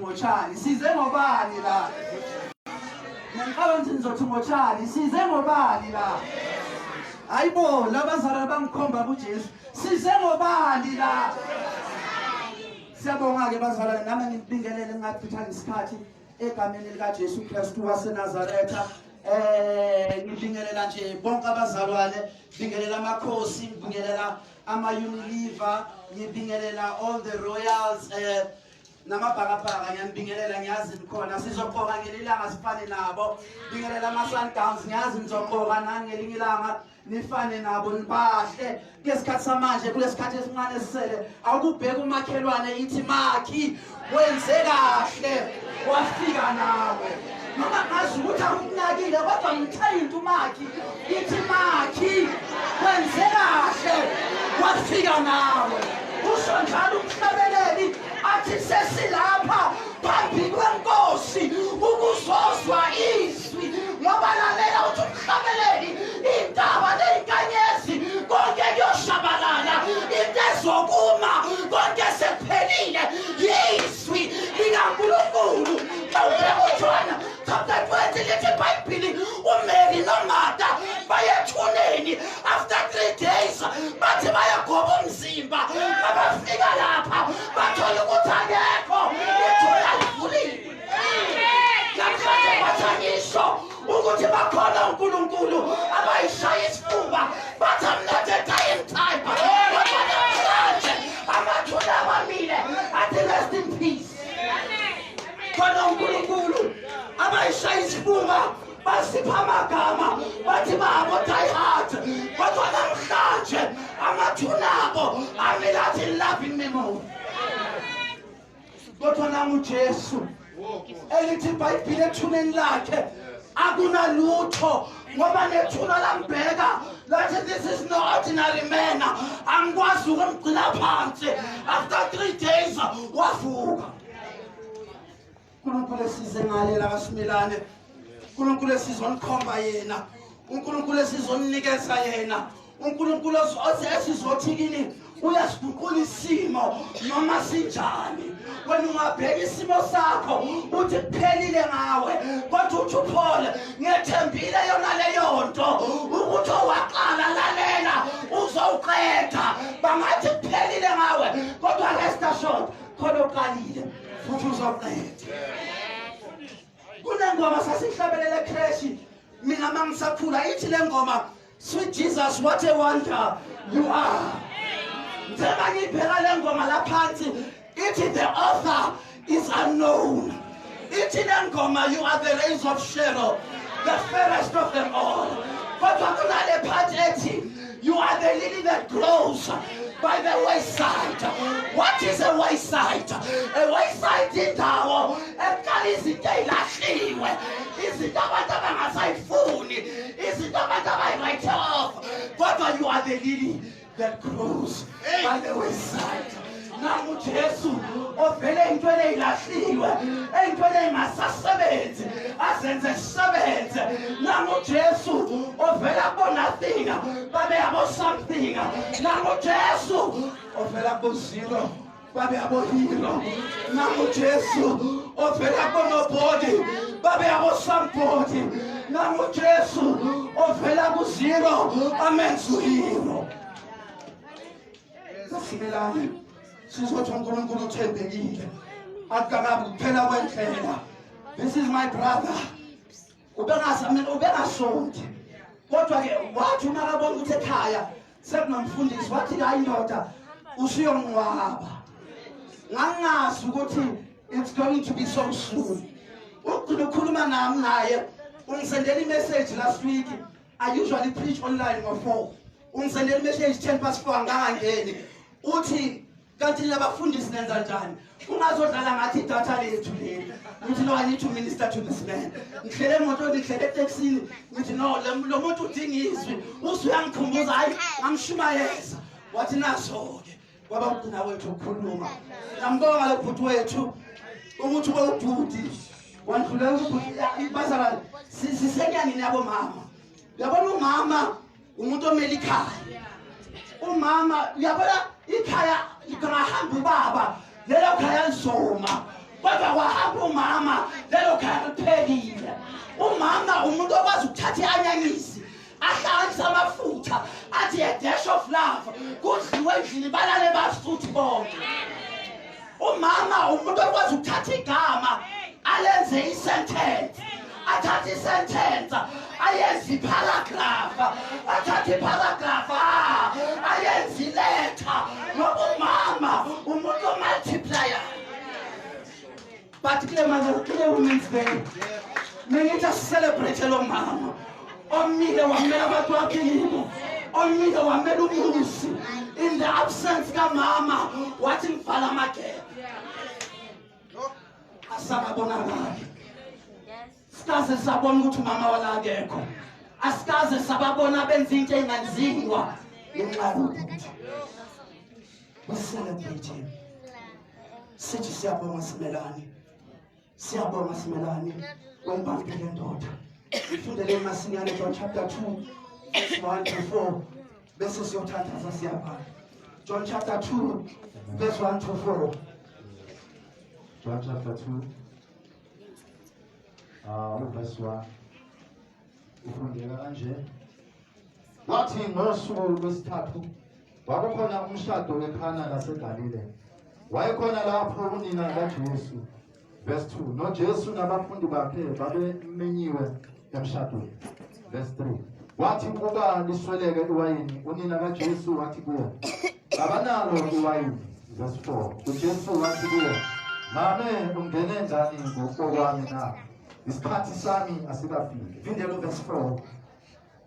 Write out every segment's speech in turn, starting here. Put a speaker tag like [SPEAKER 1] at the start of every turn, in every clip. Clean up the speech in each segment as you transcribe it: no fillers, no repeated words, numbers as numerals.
[SPEAKER 1] ngotshani. Size ngobani la? Ngicabanga ukuthi nizothi ngotshani. Size ngobani la? Hayibo, labazalwane bangikhomba kuJesu. Size ngobani la? Siyabonga ke bazalwane, nami ngibingelele ngingachitha isikhathi egameni likaJesu Kristu waseNazaretha. Ngibingelela nje bonke abazalwane, ngibingelela amakhosi, ngibingelela ama-Unilever, ngibingelela all the royals, namabhakabhaka, ngiyanibingelela, ngiyazi nikhona. Sizoqoka ngelinye ilanga sifane nabo. Bingelela ama-Sundowns, ngiyazi nizoqoka nani ngelinye ilanga nifane nabo, nibahle. Kulesikhathi samanje, kulesikhathi esincane esisele, awukubheka umakhelwane, ithi makhi wenze kahle wafika nawe, noma ngazi ukuthi akukunakile, kodwa ngithe umakhi, ithi makhi wenze kahle wafika nawe. Usho njalo umhlabeleli athi sesilapha phambi kwenkosi ukuzozwa izwi, ngoba lalela, uthi umhlabeleli, intaba neyinkanyezi konke kuyoshabalala, into ezokuma konke sekuphelile yizwi likaNkulunkulu. Mawubheka uJohn chapter 20, lithi iBhayibhili uMary noMartha bayethuneni after 3 days, bathi bayagoba umzimba, mabafika lapha bathola ukuthi akekho, ithuna livuliwe. Namhlanje bathi angisho ukuthi bakhona uNkulunkulu abayishaya isifuba bathi, "I'm not a dying type," kodwa namhlanje amathuna abamile athi, "Rest in peace." Khona uNkulunkulu abayishaya isifuba basipha amagama bathi babo die hard, kodwa namhlanje amathuna abo amile athi loving memory. Kodwa nangu Jesu, elithi iBhayibhile ethuneni lakhe akunalutho, ngoba nethuna lambheka lathi, "This is no ordinary man, angikwazi ukumgcina phansi." After 3 days wavuka. uNkulunkulu esize ngale lakaSimelane, uNkulunkulu esizonikhomba yena, uNkulunkulu esizoninikeza yena, uNkulunkulu esizothi kini uyasiguqula isimo noma sinjani. Wena ungabheka isimo sakho uthi kuphelile ngawe, kodwa uthi uphole, ngethembile yona leyo nto ukuthi owaqala, lalela, uzowuqeda. Bangathi kuphelile ngawe, kodwa rest assured, khona oqalile futhi uzoqeda. Kunengoma sasihlabelela ecreche mina mangisakhula, ithi le ngoma, "Sweet Jesus, what a wonder you are." Njengoba ngiyibheka le ngoma la phansi, ithi the author is unknown. Ithi le ngoma, "You are the rose of Sharon, the fairest of them all," kodwa kunale part ethi, "You are the lily that grows by the wayside." What is a wayside? A wayside indawo eqala izinto ey'lahliwe, izinto abantu abangasayifuni, izinto abantu abayi-write off, kodwa you are the lily that grows by the wayside. Nangu Jesu ovele ey'ntweni ey'lahliwe, ey'ntweni ey'ngasasebenzi, azenze zisebenze. Nangu Jesu ovela kubo-nothing babe yabo something. Nangu Jesu ovela kubo-zero babe yabo-hero. Nangu Jesu ovela kubo-nobody babe yabo somebody. Nangu Jesu ovela ku-zero amenze uhero. Simelane sizothi uNkulunkulu uthembekile, akukakabi kuphela kwendlela. This is my brother. Ubengasa, mina ubengasonti, kodwa ke wathi uma kabona ukuthi ekhaya sekunomfundisi, wathi, "Hayi ndoda, usuyongcwaba." Ngangazi ukuthi it's going to be so soon. Ugcina ukhuluma nami naye, ungisendela imessage last week. I usually preach online ngo-4. Ungisendela imessage 4:10, angangangeni. Uthi, "Kanti nabafundisi nenza njani? Ungazodlala ngathi idatha lethu leli." Ngithi, "No, I need to minister to this man." Ngihlele emotweni, ngihlele etekisini, ngithi, "No, lo muntu udinga izwi." Usuyangikhumbuza, hayi, ngamshumayeza. Wathi naso-ke kwaba ugcina wethu ukukhuluma. Ngiyambonga lo bhuti wethu ukuthi ube ubhuti wandlulela ubhuti. Bazalwane, sisenyangeni yabomama. Uyabona, umama umuntu omele ikhaya. Umama, uyabona, ikhaya lingahamba ubaba, lelo khaya lizoma. Kodwa kwahamba umama lelo khaya liphelile. Umama umuntu okwazi ukuthatha i-anyanisi ahlanganise amafutha athi a dash of love kudliwe endlini balale basuthi bonke. Umama umuntu okwazi ukuthatha igama alenze isentence athathe isentence ayenze iparagraph athathe iparagraph ah, ayenze iletha ngoba umama umuntu omultiplier but kule mother kule women's day mingithi asicelebrate lo mama omile wamela abantu bakhe kibo omile wamela umuzi in the absence kamama wathi ngivala amagebe asakabonakali sikaze sabona ukuthi umama wala akekho asikaze sababona benza into enganziwa ngenxa yokuthi we celebrate him sithi siyabonga simelane siyabonga simelane wembambile ndoda ifundele masinyane John chapter 2 verse 1 to 4 bese siyothandaza siyabhala John chapter 2 verse 1 to 4
[SPEAKER 2] John chapter 2 uverse 1 ufundeka kanje wathi ngosuku lwesithathu kwakukhona umshado weKhana laseGalile wayekhona lapho unina kaJesu verse 2 noJesu nabafundi bakhe babemenyiwe emshadweni verse 3 wathi ukuba lisweleke iwayini unina kaJesu wathi kuye abanalo iwayini verse 4 uJesu wathi kuye mame ungene njani ngokokwami na isikhathi sami asikafiki
[SPEAKER 1] phindela uverse 4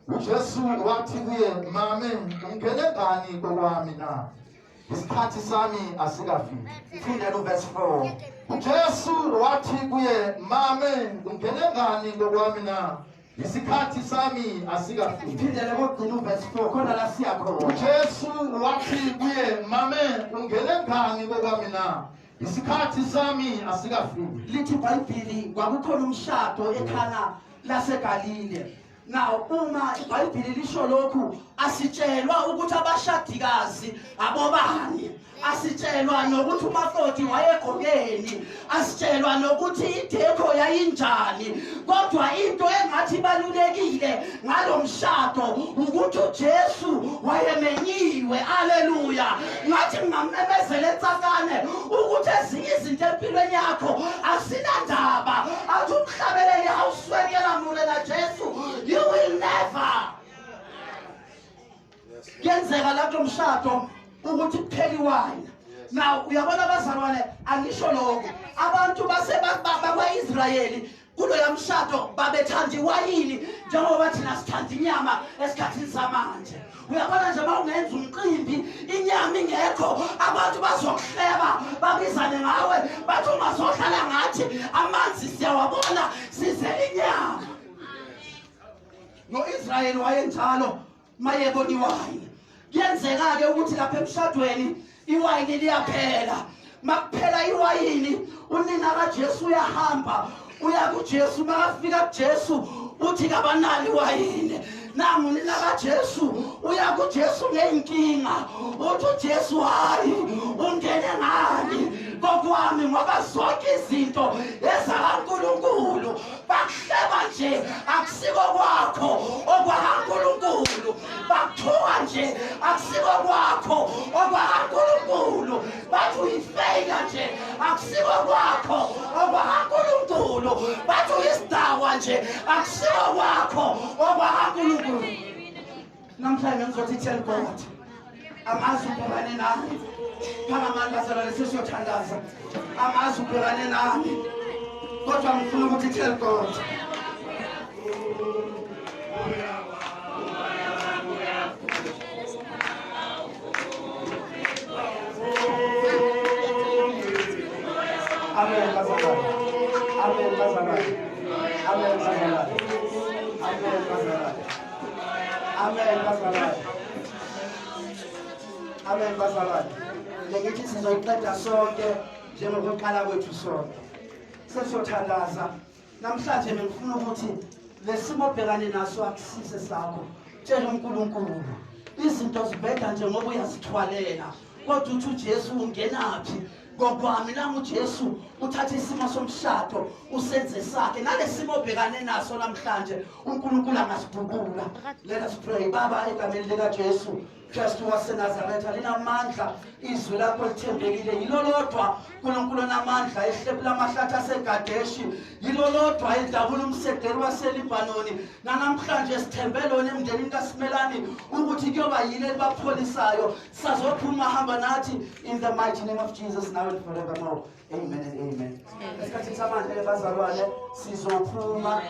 [SPEAKER 2] uJesu wathi kuye mame ungene ngani kokwami na isikhathi sami asikafiki
[SPEAKER 1] phindela uverse 4
[SPEAKER 2] uJesu wathi kuye mame ungene ngani kokwami na isikhathi sami asikafiki
[SPEAKER 1] phindele kogcina uverse 4 khona la siya khona
[SPEAKER 2] uJesu wathi kuye mame ungene ngani kokwami na isikhathi sami asikafiki
[SPEAKER 1] lithi iBhayibheli kwakukhona umshado eKhana laseGalile Now uma iBhayibheli lisho lokhu asitshelwa ukuthi abashadikazi abobani asitshelwa nokuthi umakoti wayegqokeni asitshelwa nokuthi idekho yayinjani kodwa into engathi ibalulekile ngalo mshado ukuthi uJesu wayemenyiwe aleluya ngathi ngingamemezela etsakane ukuthi ezinye izinto empilweni yakho asinandaba athi umhlabeleli awuswekela murena Jesu you will never kuyenzeka lapho mshado ukuthi kuphela iwayini now uyabona abazalwane angisho lokho abantu base bakwa-israyeli kuloya mshado babethanda iwayini njengoba thina sithanda inyama esikhathini samanje uyabona nje uma ungenza umcimbi inyama ingekho abantu bazokuhleba babizane ngawe bathi ungazohlala ngathi amanzi siyawabona sizele inyama no-israyeli wayenjalo mayebona iwayini kuyenzeka-ke ukuthi lapha emshadweni iwayini liyaphela makuphela iwayini unina kaJesu uyahamba uya kuJesu makafika kuJesu uthi kabanalo iwayini nangu unina kaJesu uya kuJesu ngeyinkinga uthi uJesu hayi ungene ngani kokwami ngoba zonke izinto ezakaNkulunkulu bakuhleba nje akusiko kwakho okwakaNkulunkulu bakuthuka nje akusiko kwakho okwakaNkulunkulu bathi uyifeyila nje akusiko kwakho okwakaNkulunkulu bathi uyisidakwa nje akusiko kwakho okwakaNkulunkulu namhlanje ngizothi tell God angazi ubhekane nami phakamani bazalwane sesiyothandaza angazi ubhekane nami kodwa ngifuna ukuthi tell God Amen bazalwane. Amen bazalwane. Amen bazalwane. Amen bazalwane. Amen bazalwane. Amen bazalwane. Lengithi sizoyiqeda sonke njengokuqala kwethu sonke. Sesiyothandaza. Namhlanje bengifuna ukuthi lesimo obhekane naso akusise sakho. Tshela uNkulunkulu. Izinto zibheda nje ngoba uyazithwalela. Kodwa uthi uJesu ungenaphi? Ngokwami nami uJesu uthatha isimo somshado usenze sakhe nalesimo obhekane naso namhlanje uNkulunkulu angasibhukula. Let us pray. Baba, egameni likaJesu Kristu waseNazaretha, linamandla izwi lakho lithembekile, yilo lodwa uNkulunkulu onamandla ehlephula amahlathi aseGadeshi, yilo lodwa elidabula umsederi waseLibanoni. Nanamhlanje sithembe lona emndenini kaSimelani ukuthi kuyoba yilo elibapholisayo. Sazophuma, hamba nathi in the mighty name of Jesus, now and forevermore. Amen and amen. Esikhathini samanje, bazalwane, sizophuma.